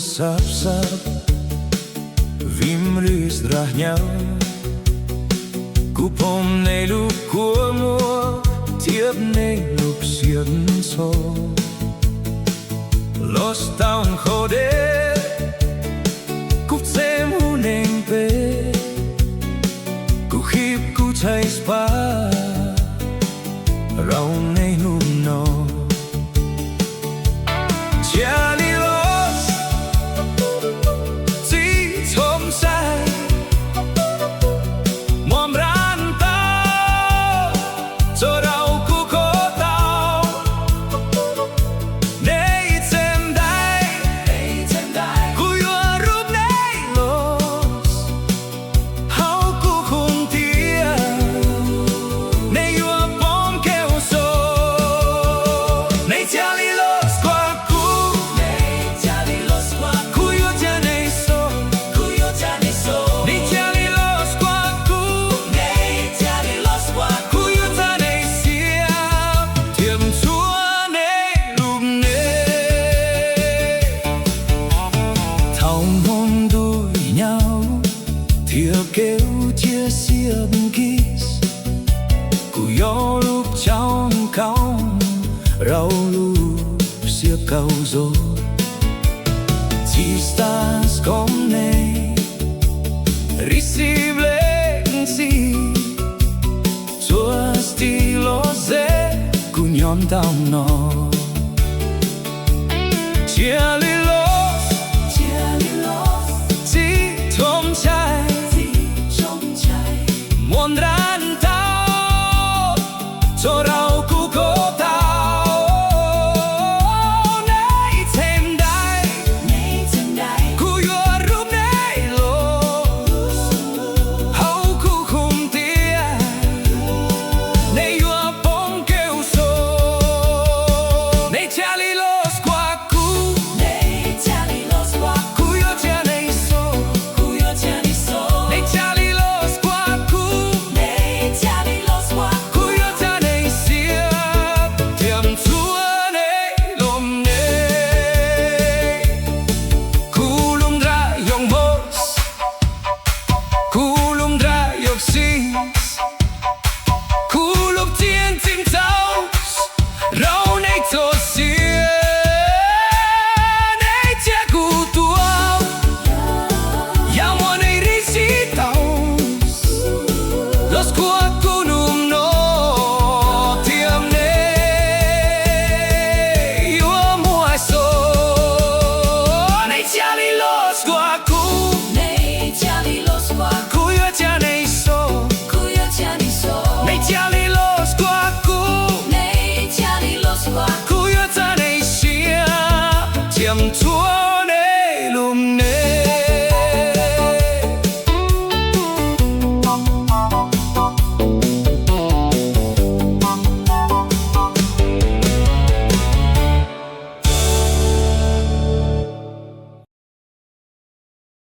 Sab sab vim ris rah hnyav, kuv pom nej lub kua muag thiab nej lub siab ntxhov. Los tau qhov deb, kuv txem hu neeg pem, kuv khib kuv txhais pab rau nej hnub no. Cia li los, txij txhob ntshai, mos nram tau txog rau kuv kob tau. Nej txhais ntais, kuv yuav rub nej los hauv kuv qhov tiaj, nej yuav pom kev ua so. Nej cia li los kuaj kuv, kuv yuav tsa nej so. Nej cia li los kuaj kuv, kuv yuav tsa nej xiab thiab ntxhua nej lub neej. Thaum hmo ntuj hnyav thiab kev cia siab nkis, kuv yog lub tsaub nkaus rau lub siab kaum zog. Tsis tas kom nej receive leej txiv, txhua stig los ze kuv nyob ntawm no.